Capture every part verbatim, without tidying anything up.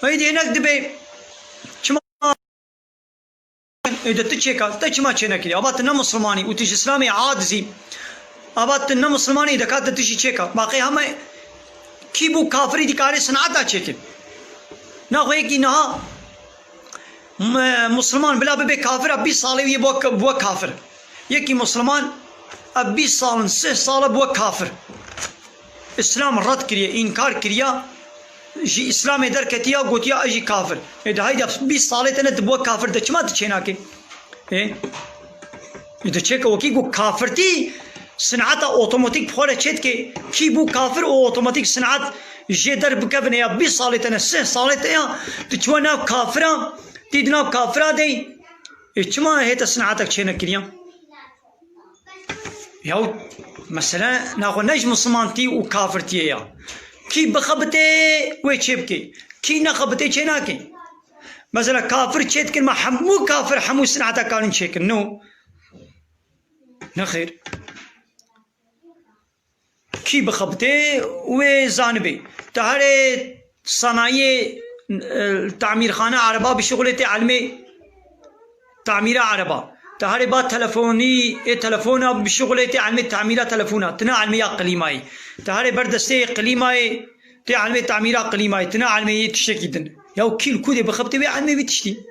Ey dê hinek dibê. Çima? Ê de tu çêka, te çima çênekirî? Ava tu ne Muslimanî û tu ji Îslamê aciz î. Ava tu ne Muslimanî, de ka tu tijî çêka. Baqê heme kî bû kafirî dikare sineta çêkin. Naxwe yekî niha M-, Musliman bila bibe kafir a bîst salê wî bû ka-, bû kafir. Yekî Musliman a bîst sal in, sih sal e bû kafir. Îslam red kiriye, înkar kiriya, ji Îslamê derketiya, gotiya ez jî kafir. Ê de hayda bîst salê te ne tu bû kafir de çima tu çênakê? Ê? Ê de çêke wekî ku kafirtî sineta otomatik bi xwe re çêdike, kî bû kafir û otomatik sinet jê derbikevine ya bîst salê te ne, sih salê te ya, tu çiwa nav kafira, tî di nav kafira dey, ê çima hê te sinetek çênekiriya? Yaw, mesele naxwe ne ji Muslimantî û kafirtiyê ya. Kî bixebitê wê çê bike, kî nexebitê çê nake. Mesela kafir çê dikin, me hemû kafir hemû sineta karin çêkin. No. Nexêr. Kî bixebitê wê zanibê. Te herê sanayiyê, e, tamîrxane ereba bişixulê tê elmê tamîra ereba. Te herê ba telefonî, ê telefona bişixulê tê elmê tamîra telefona. Tina elmê ya qilîmayê. Te herê ber destê qilîmayê tê elmê tamîra qilîmayê. Tina elmê yê tiştekî din. Yaw kî li ku dê bixebitê wê elmê wî tiştî.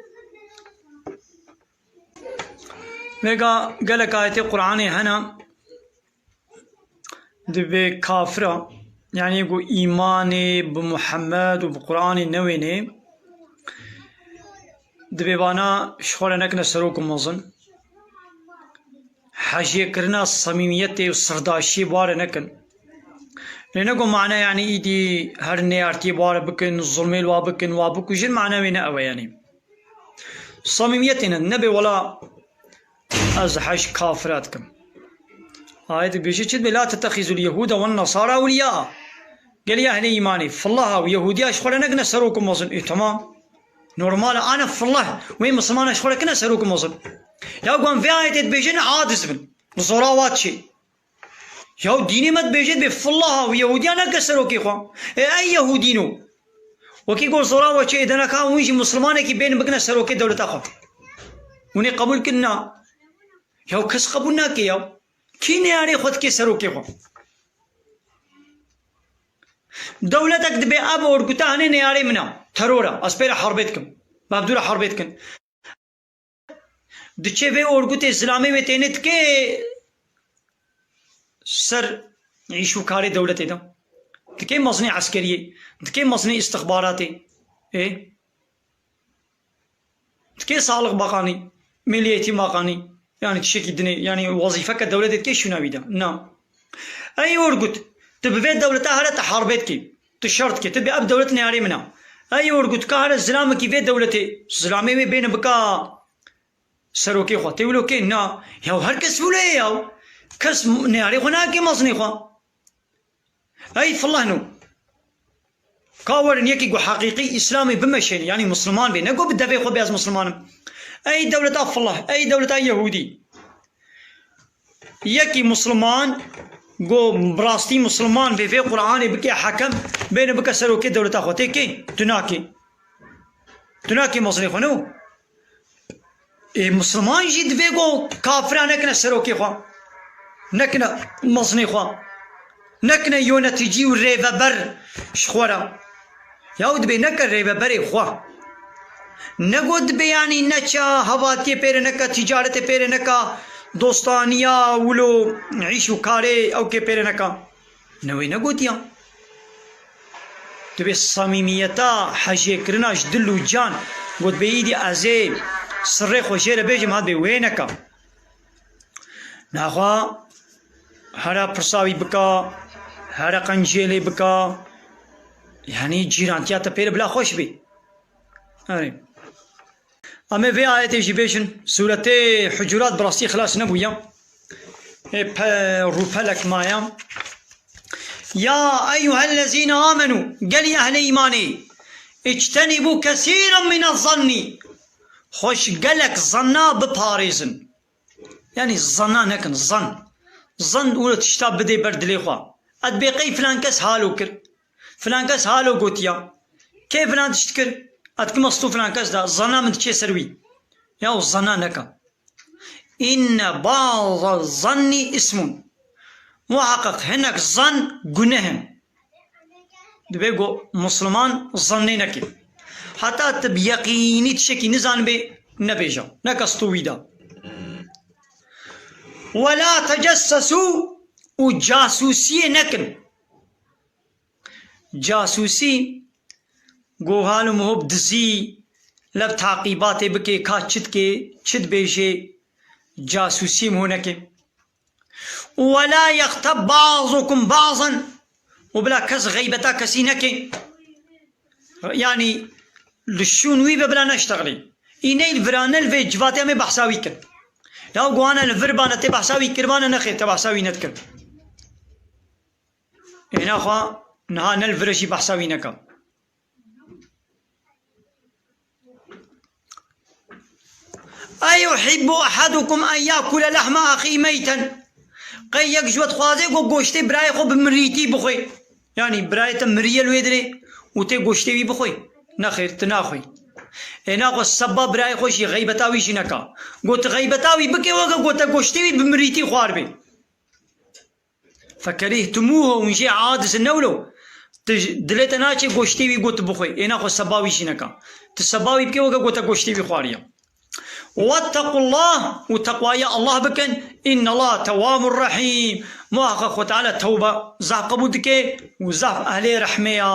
Vêga gelek ayetê Qur'anê hene. Dibê kafira, yanî ku îmanê bi Muhammed û bi Qur'anê newênê, dibê vana ji xwe re nekine serok û mezin. Hejiyekirina samîmiyetê û sirdaşiyê bi wa re nekin. Lê ne ku mane, yanî îdî her neyartiyê bi wa re bikin, zulmê li wa bikin, wa bikujin, mane wê ne ew e yanî. Samîmiyetê ne, nebê wela ez hej kafira dikim. Ayet dibêje çi dibê, "La tettexîzul Yehûde wen Nesara ewliya." Gelî ehlê îmanê, fillaha û Yehûdiya ji xwe re nekine serok û mezin. Ê, temam. Normal e, ane fillah. Wê Misilmana ji xwe re kine serok û mezin. Ya wan vê ayetê dibêje ne aciz bin. Bi zora wa çê. Yaw dînê me dibêje dibê fillaha û Yehûdiya neke serokê xwe. Ê ey Yehûdîno. Wekî got zora we çê êdeneka hûn jî Misilmanekî bên bikine serokê dewleta xwe. Hûn ê qebûl kin na. Yaw kes qebûl nake yaw. Kî neyarê xwe dike serokê xwe? Dewletek dibê ev orguta hinê neyarê min e. Teror e. Ez pê re herbê dikim. Me bi dû re herbê dikin. Diçe vê orgutê zilamê wê têne dike ser îş û karê dewletê de. Dike mezinê eskeriyê, dike mezinê istixbaratê. Ê? Dike Sağlık Bakanı, Milli Eğitim Bakanı. Yani tiştekî dinê, yani wezîfeke dewletê dike şûna wî de. Na. Ey orgut, tu bi vê dewleta here tu harbê dikî, tu şer dikî, tu bê ev dewlet neyarê min e. Ey orgut, ka here zilamekî vê dewletê, zilamê wê bêne bika serokê xwe. Tê wilo kê? Na. Ya her kes wilo ye ya. Kes neyarê xwe nake mezinê xwe. Ey filahno. Ka werin yekî ku heqîqî Îslamê bimeşêne, yanî Misliman bê, ne ku bi devê xwe bê ez Misliman im. Ey dewleta filah, ey dewleta Yehûdî. Yekî Misliman, ku bi rastî Misliman bê, vê Qur'anê bike hekem, bêne bike serokê dewleta xwe. Tê kê? Tu nakê. Tu nakê mezinê xwe, ne? Ê, Misliman jî divê ku kafira nekine serokê xwe, nekine mezinê xwe, nekine yonetîcî û rêveber ji xwe re. Yaw dibê neke rêveberê xwe. Ne got dibê yanî neça hevatiyê pê re neke, tîcaretê pê re neke, dostaniya wilo îş û karê ew kê pê re neke. Ne wê negotiya. Divê samîmiyeta hejêkirina ji dil û can got bê, îdî ez ê sirrê xwe jê re bêjim, hat bê wê neka. Naxwe here pirsa wî bika, here qenciyê lê bika, yanî cîrantiya te pê re bila xweş bê. Erê. Em ê vê ayetê jî bêjin, Sûretê Hucurat bi rastî xilas nebûye. Ê pe-, rûpelek maye. Ya eyyuhellezîne amenû, gelî ehlê îmanê, îctenîbû kesîren mine zannî, xweş gelek zanna biparêzin. Yanî zanna nekin, zan. Zan wilo tişta bidê ber dilê xwe. Ez dibê qey filan kes halo kir. Filan kes halo gotiya. Kê filan tişt kir? Ez dikim ez tu filan kes de, zana min diçê ser wî. Ya zana neke. Inne ba'da zanni ismun. Muhaqqeq hinek zan guneh in. Dibe ku Musliman zannê neke. Heta tu bi yeqînî tiştekî nizanibê, nebêje. Neke stû wî de. Ve la tecessesu û casûsiyê nekin. Casûsî, ku hal û miho bi dizî, lev taqîbatê bike, ka çi dike, çi dibêje, casûsî miho neke. Û we la yexteb ba'dukum ba'dan. Û bila kes xeybeta kesî neke. Yanî li şûn wî be bila neştexilî. Îney li vira ne li vê civatê em ê behsa wî kir. Ya ku ane li vir bane tê behsa wî kiribane nexêr te behsa wî nedikir. Êna xwe niha ne li vir e jî behsa wî neke. Eyuhibbu ahadukum en yakule lahma ahî meyten. Qey yek ji we dixwaze ku goştê birayê xwe bi mirîtî bixwe? Yanî birayê te miriye li wê dirê û tê goştê wî bixwe? Nexêr, tu naxwî. Êna xwe seba birayê xwe jî, xeybeta wî jî neka. Got xeybeta wî bike weke got te goştê wî bi mirîtî xwaribê. Fekerîhtumuhu, hûn jê aciz in, ne wilo? Tu ji, dilê te naçe goştê wî got tu bixwe. Êna xwe seba wî jî neka. Tu seba wî bike weke got te goştê wî xwariye. Wettequllah, û teqwaya Allah bikin. Innallaha tewwabur rahîm. Muhaqqeq Xwe Teala tewbe zaf qebûl dike û zaf ehlê rehmê ya.